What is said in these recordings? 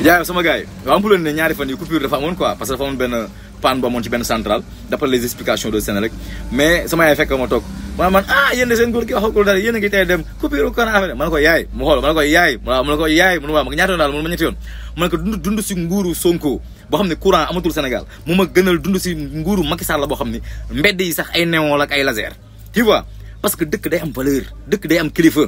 jaay sama gars yi waaw am ne ñaari fan yi coupure dafa amoon quoi parce que dafa amoon benn panne bu amoon ci benn centrale d'après les explications de Sénélec mais sama yaay fekk ma toog man yéen de seen góor gi waxagul dara yéen a ngi tey dem coupure kon affaire ma ne ko yaay mu xool ma ne ko yaay waaw ma ne ko yaay mu ne waaw ma ñaata yoon daal mu ma ñetti yoon ma ne ko dund si nguuru Sonko boo xam ne courant amatul Sénégal mu ma gënal dund si nguuru Macky Sall la boo xam ne mbedd yi sax ay néon ak ay laser tu vois parce que dëkk day am valeur dëkk day am kilifa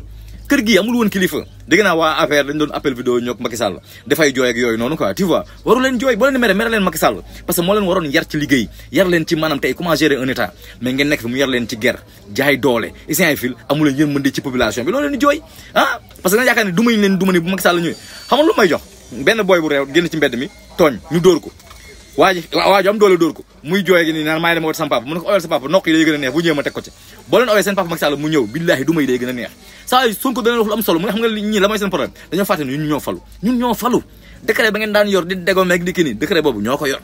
kër gi amul woon kilifa dégg naa waa affaire dañ doon appel vidéo ñook Macky Sall dafay jooy ak yooyu noonu quoi tu vois waru leen jooy boo leen mere leen Macky Sall parce que moo leen waroon yar ci liggéey yar leen ci maanaam tey comment gérer un état mais ngeen nekk fi mu yar leen ci guerre jaay doole isin ay fil amu leen yërmande ci population bi loolu leen di jooy parce que nga yaakaar ne dumañ leen duma ni bu Macky Sall ñëwee xamal lu may jox benn boy bu réew génn ci mbedd mi tooñ ñu dóor ko waaji am doole dóor ko muy jooy gi nii naan maay dama wot sama papa mu ne ko oyal sa papa nokk yi day gën a neex bu ñëwee ma teg ko ci boo leen oyee seen papa Macky Sall mu ñëw billaahi duma yi day gën a neex saa yu Sonko dana wax lu am solo mu nga xam nga ñii la mooy seen problème dañoo fàtte ne ñun ñoo falu décret ba ngeen daan yor di dégoo meeg di kii nii décret boobu ñoo ko yor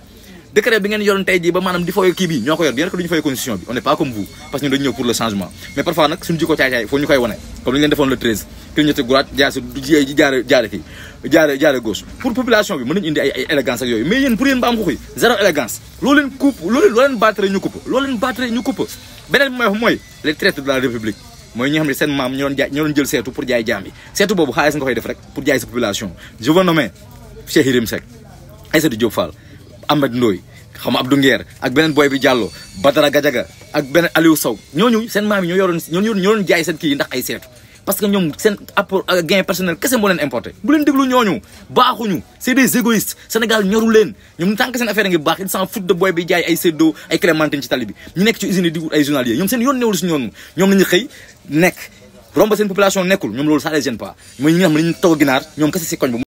décret bi ngeen yoroon tey jii ba maanaam di fooy kii bi ñoo ko yor bien que duñu fooy constitution bi on n'est pas comme vous parce que ñun dañu ñëw pour le changement mais parfois nag suñu jikko caay-caay faut ñu koy wane comme li ñu leen defoon le 13 kii ñetti droite jaare gauche pour population bi mën nañu indi ay élégance ak yooyu mais yéen pour yéen ba am xuxuy zéro élégance loolu leen coupe loo leen battre ñu coupe beneen bi may wax mooy les traites de la république mooy ñi nga xam ne seen maam ñoo doon jël seetu pour jaay jaam yi seetu boobu xaalis nga koy def rek pour jaay sa population je veux nommer Cheikh Yérim Seck Aïssatou Diop Fall Ahmed Ndoye xam nga Abdou Nguer ak beneen boy bi Diallo Badara Gadiaga ak beneen Aliou Sow ñooñu seen maam yi ñoo doon jaay seen kii yi ndax ay seetu parce que ñoom seen apport gain personnel kese moo leen importé bu leen déglu ñooñu baaxuñu c'est des égoïstes Sénégal ñoru leen ñoom tant que seen affaire ngi baax ils s'en foutent de boy bi jaay ay séddoo ay clémentine ci tali bi ñu nekk ci usine yi di wut ay journaliers ñoom seen yoon newul si ñoom lañu xëy nekk romba seen population nekkul ñoom loolu ça les gêne pas mooy ñi nga xam ne ñu toog ginaar ñoom kese si koñ